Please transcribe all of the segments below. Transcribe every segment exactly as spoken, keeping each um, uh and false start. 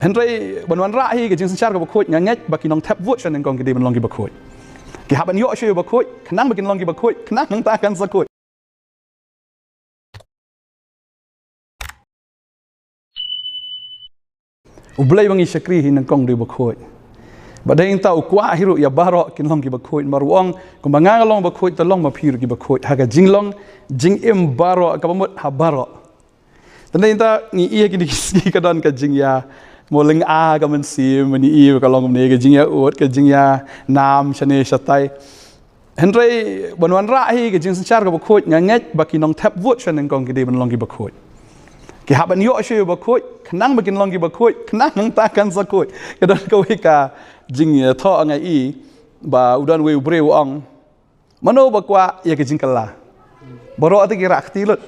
Hynrei ban wanrah hi ka jingsynshar kaba khuid, nga ngeit ba ki nongthep vote sha nyngkong ki dei ban long kiba khuid. Ki hap ban ïoh shuh ïa bakhuid, khnang ba kin long kiba khuid, khnang nangta kan sa khuid. U Blei ba ngi shakri hi nyngkong dei bakhuid. Bad dei nangta u kwah hi ruh ïa baroh kin long kiba khuid. Namar u ong, kumba nga nga long bakhuid, te long ma phi ruh kiba khuid. Ha ka jinglong jingim baroh, kaba mut ha baroh. Te dei nangta ngi ïa kine ki sngi ka don ka jingïa mo lynga ka mynsiem, ngi ïa ka long kumne, ka jingïa ud, ka jingïa nam shane shatai. Hynrei ban wanrah hi ka jingsynshar kaba khuid, nga ngeit ba ki nongthep vote sha nyngkong ki dei ban long kiba khuid. Ki hap ban ïoh shuh ïa bakhuid, khnang ba kin long kiba khuid, khnang nangta kan sa khuid. Ka don kawei ka jingthoh nga i ba u don wei u briew u ong, mano ba kwah ïa ka jingkylla? Baroh te ki rah kti lut.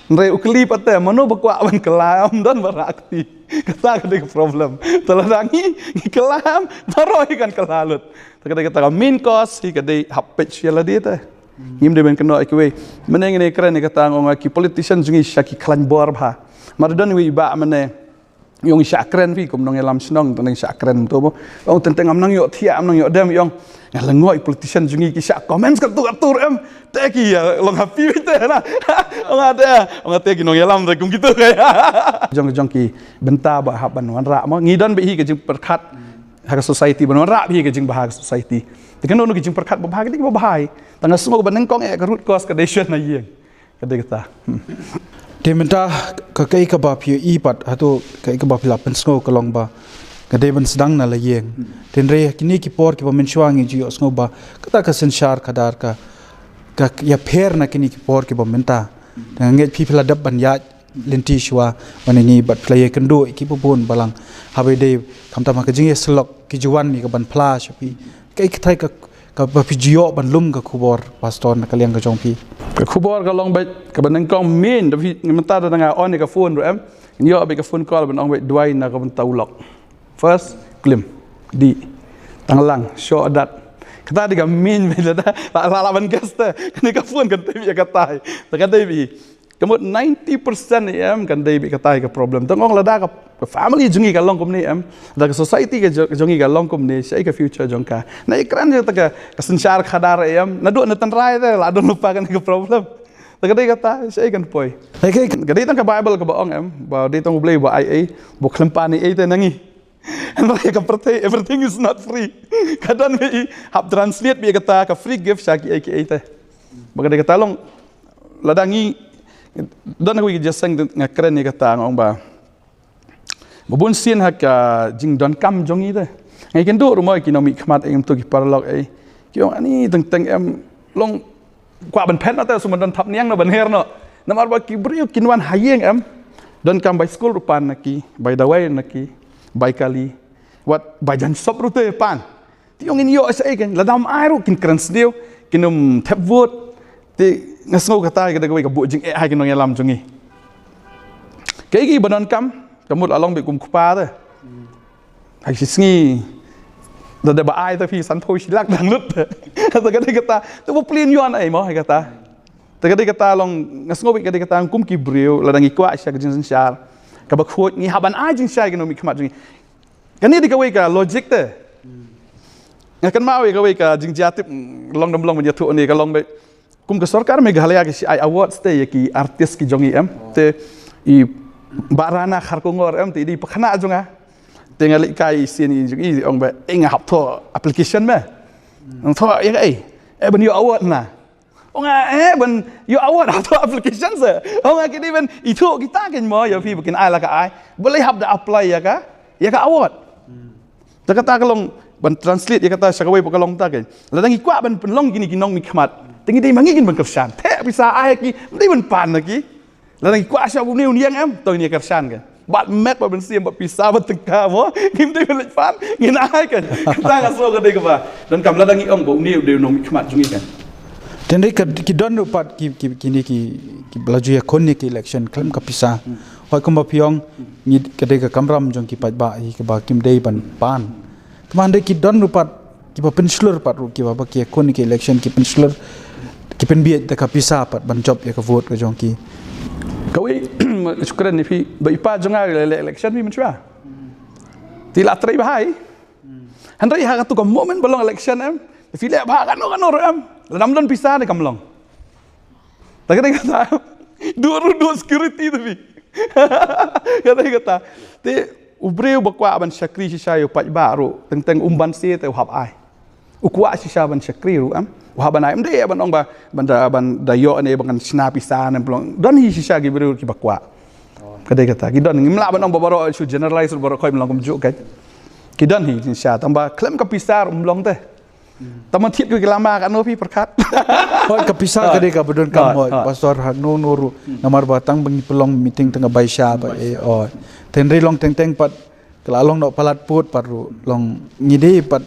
Hynrei u kylli pat te, mano ba kwah ban kylla? Ym don ba rah kti. Kata ka dei ka problem. Te lada ngi, ngi kylla, baroh hi kan kylla lut. Te ka dei kata ka main cause hi, ka dei hap peit sha lade te. Ngim dei ban kynnoh ïa kiwei. Mynne ngin ïa kren ïa kata, nga ong ki politician jong ngi shisha ki khlaiñ bor bha. Mar don wei i bah mynne, ïong i shah kren phi kum nongïalam shnong, tang ngi shah kren to mo. Ong teng teng ngam nang ïoh thiah, ngam nang ïoh dem, ïong. Nga la ngoi politician jong ngi ki shah comments ka tur ka tur em. Te ki, eh, long happy te na. Ong ade, ong ade ki nongïalam te kum kitu ka. Jong, jong ki bynta ba hap ban wanrah mo. Ngi don beit hi ka jingpyrkhat ha ka society, ban wanrah beit hi ka jingbha ha ka society. Te kano kano ki jingpyrkhat babha, ki dei babha hi. Tang nga sngew ba nyngkong eh ka root cause ka dei shuwa na ïing. Ka dei kata. Hmm. Te mynta ka, kaei kaba phi ïohi pat, hato kaei kaba phi la pynsngew ka long ba ka dei ban sdang na la ïing. Te hynrei kine ki por kiba mynshuwa ngi ju ïohsngew ba kata ka synshar khadar ka, ka ïapher na kine ki por kiba mynta. Te nga ngeit phi, phi la dep ban ïaid lynti shuwa, wan ngi bad phi la ïakynduh ïa kiba bun balang. Haba ïadei khamtam ha ka jingïasyllok, ki ju wan ïa ka ban phla sha phi. Kaei katai ka, kaba phi ju ïoh ban lum ka khubor, Pastor, na ka liang ka jong phi? Ka khubor ka long beit kaba nyngkong main, da phi mynta da nga on ïa ka phone ruh em. Ngi ïoh beit ka phone call ban ong beit duwai na ka bynta u lok. First, klim, dih, tang lang, shoh dat. Kata dei ka main beit, lada la, la, la ban guess te. Kane ka phone kan tei beit ïa katai. Te ka dei beit. Ka mut ninety percent em kan dei beit katai ka problem. Tang ong lada ka, ka family jong ngi ka long kumne em, lada ka society ka jo-, jong ngi ka long kumne, shaei ka future jong ka? Na ïa kren ïa kata ka, ka synshar khadar em, naduh na tynrai te la don lypa kane ka problem. Te ka dei kata, shaei kan poi? Ka dei tang ka Bible kaba ong em ba dei tang U Blei ba ai ei, ba khlem pan ei ei te na ngi. Hynrei ka pyrthei, everything is not free. Ka don beit, hap translate beit kata ka free gift sha kiei kiei te. Ba ka dei kata long, lada ngi, don kawei ka jingïaseng nga kren ïa kata, nga ong ba, ba bun sien ha ka jingdonkam jong ngi te, nga ïakynduh ruh mo ïa ki nongmihkhmat, ïa ki paralok, eh, ki ong ani teng teng em, long kwah ban phet noh te, shu ban don thapniang noh, ban her noh. Namar ba ki briew kin wan ha ïing em, donkam bai skul ruh pan na ki, bai dawai na ki, bai kali, wat bai jan sop ruh te pan. Te ïong ngin ïoh shaei kan, lada ym ai ruh kin kren sniew, kin ym thep vote. Te nga sngew kata ka dei kawei ka buh jingeh ha ki nongïalam jong ngi. Kaei kiba donkam, ka mut la long beit kum kpa te. Ha ki sngi, da dei ba ai te phi sanphew shi lak dang lut. Te ka dei kata, te ba plie ïoh ei mo ha kata. Te ka dei kata long, nga sngew beit ka dei kata kum ki briew, lada ngi kwah sha ka jingsynshar kaba khuid, ngi hap ban ai jingshai ki nongmihkhmat jong ngi. Kane dei kawei ka logic te. Nga kynmaw ïa kawei ka jingjia tip, mm, long dang long ban ïathuh ne ka long beit. Kum ka sorkar Meghalaya ka shu ai awards te ïa ki artist ki jong ngi em. Te i Bah Rana Kharkongor em, te i dei pakhynnah jong nga. Te nga leit kai i sien i jong i, ong ba, eh, nga hap thoh application me. Nga thoh ïa kaei? Eh, ban ïoh award na. Ong nga, eh, ban ïoh award hap thoh application se. Ong nga ki dei ban ithuh kita kin mo, ïa phi ba kin ai la ka ai. Balei hap da apply ïa ka, ïa ka award. Te kata ka long ban translate ïa kata sha kawei pat ka long ta kin. Lada ngi kwah ban pynlong kine ki nongmihkhmat, te ngi dei ma ngi kin ban kyrshan. Te pisa ai ki, ym dei ban pan na ki. Lada ngi kwah sha une u ïing em, to ngin ïa kyrshan ka. Bad met bad mynsiem bad pisa bad tyngka mo, ngim dei ban leit pan, ngin ai ka. Kata nga sngew ka dei kaba donkam, lada ngi ong ba une u dei u nongmihkhmat jong ngi ka. Te hynrei ka, ki don ruh pat ki, ki, kine ki, kiba la ju ïakhun ïa ki election khlem ka pisa. Hooid kumba phi ong, ngi ka dei ka kamram jong ki paidbah hi kaba kim dei ban pan. Te hynrei ki don ruh pat kiba pynshlur pat ruh, kiba, ba ki ïakhun ki election ki pynshlur, ki pynbiej da ka pisa pat ban jop ïa ka vote ka jong ki. Kawei, shu kren ïa phi, ba i pa jong nga i la leh election phi mynshuwa. Te la trei bha hi. Hynrei ha katu ka moment ba long election em, phi leh bha kano kano ruh em, lada ym don pisa ne kam long. Ta ka dei kata, duh ruh duh security te phi. Ka dei kata. Te u briew ba kwah ban shakri shisha ïa u paidbah ruh, teng teng um banse te u hap ai. U kwah shisha ban shakri ruh em, u hap ban ai. Ym dei ban ong ba ban da, ban da ïoh ne ban shna pisa ne, pynlong. Don hi shisha ki briew kiba kwah. Ka dei kata, ki don. Ngim lah ban ong ba baroh, shu generalize ruh baroh khoit ban long kumjuh, kan. Ki don hi shisha, tang ba khlem ka pisa ruh ym long te. Tang ba thied ki lama kano phi pyrkhat. Hooid, ka pisa ka dei kaba donkam, hooid, hooid, pastor, ha kano kano ruh. Namar ba tang ba ngi pynlong meeting tang ka bai sha ba, eh, hooid. Te hynrei long teng teng pat, ka la long noh palat pud pat ruh, long ngi dei pat,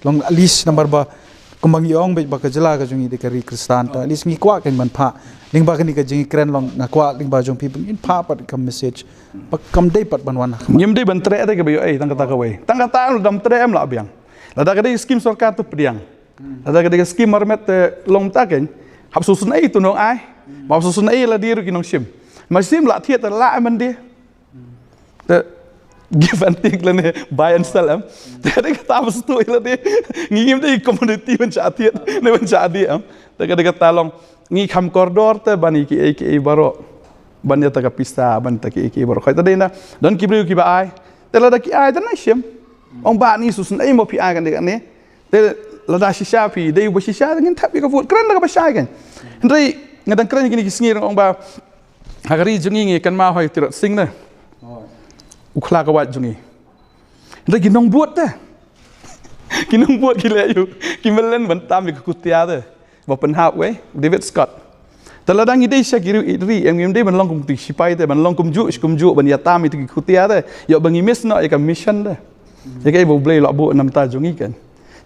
long at least namar ba kumba ngi ong beit ba ka jylla ka jong ngi dei ka ri Khristan, ta at least ngi kwah kan ban phah. Lyngba kane ka jingkren long nga kwah lyngba jong phi ba ngin phah pat ka message ba kam dei pat ban wan ha khmat. Ngim dei ban treh te kaba ïoh-ei, tang kata kawei. Tang kata em, lada ym treh em lah biang. Lada ka dei skim sorkar te pdiang. Lada ka dei ka skim marmet te long ta, kan. Hap sngewsynei tu nong ai. Hap sngewsynei lade ruh ki nongshim. Ma shim lah thied te lah em, ban dei. Te give and take lane buy and sell em. Te dei kata ba sngewthuh ïa lade. Ngi ngim dei commodity ban shah thied ne ban shah dih em. Te ka dei kata long, ngi kham kordor te ban ïa kiei kiei baroh, ban ïa ta ka pisa, ban ïa ta kiei kiei baroh. Hooid, te dei na don ki briew kiba ai. Te lada ki ai te na shim. Ong ba ni, sngewsynei mo phi ai kane kane. Te lada shisha phi dei uba shisha, te ngin thep ïa ka vote, kren da kaba shai, kan. Hynrei nga dang kren kine ki sngi, ong ba ha ka ri jong ngi ngi kynmaw ha u Tirot Sing ne, u khla ka wait jong ngi. Hynrei ki nongbud te, ki nongbud ki leh ïa u, ki mlien ban tam ïa ka khutia te ba pynhap wei David Scott. Te lada ngi dei sha ki riew ïeit ri, em, ngim dei ban long kum ki sipai te, ban long kumjuh shi kumjuh, ban ïa tam ïa ki khutia te, ïoh ba ngi miss noh ïa ka mission te. Ïa kaei ba U Blei u la buh na bynta jong ngi, kan.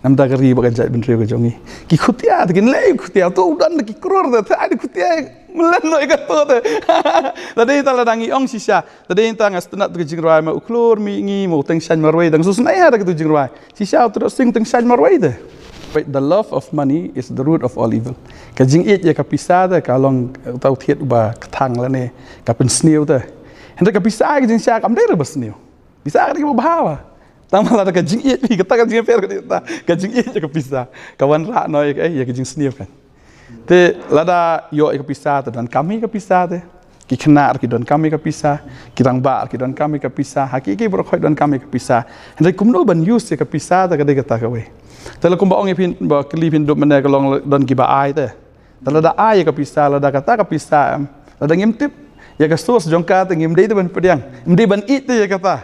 Na bynta ka ri bad ka jaitbynriew ka jong ngi. Ki khutia te, kin leh khutia, to u don da ki klur te, te ai da khutia, mlien noh ïa kato te. Te dei ta lada ngi ong shisha, te dei ta nga sngewtynnat tu ka jingrwai, ma u klur mihngi, ma u tyngshaiñ marwei, dang sngewsynei ha da katu ka jingrwai. Shisha u Tirot Sing tyngshaiñ marwei te. But the love of money is the root of all evil. Ka jingïeit ïa ka pisa te ka long, eh, uta u thied uba kthang lane ka pynsniew te. Hynrei ka pisa ka jingshisha kam dei ruh ba sniew. Pisa ka dei kaba bha ba. Tang ba lada ka jingïeit, kata ka jingïeit ka dei kata. Ka jingïeit ïa ka pisa ka wanrah noh ïa ka, eh, ïa ka jingsniew, kan. Te lada ïoh ïa ka pisa te donkam ïa ka pisa te. Ki khynnah ruh ki donkam ïa ka pisa, ki rangbah ruh ki donkam ïa ka pisa, ha kiei kiei baroh khoit donkam ïa ka pisa. Hynrei kumno ban use ïa ka pisa te ka dei kata kawei. Te la kumba ong ïa phi, ba kylli phi naduh mynne ka long don kiba ai te. Te lada ai ïa ka pisa, lada kata ka pisa em, lada ngim tip ïa ka source jong ka te ngim dei te ban pdiang, ngim dei ban ïeit te ïa kata.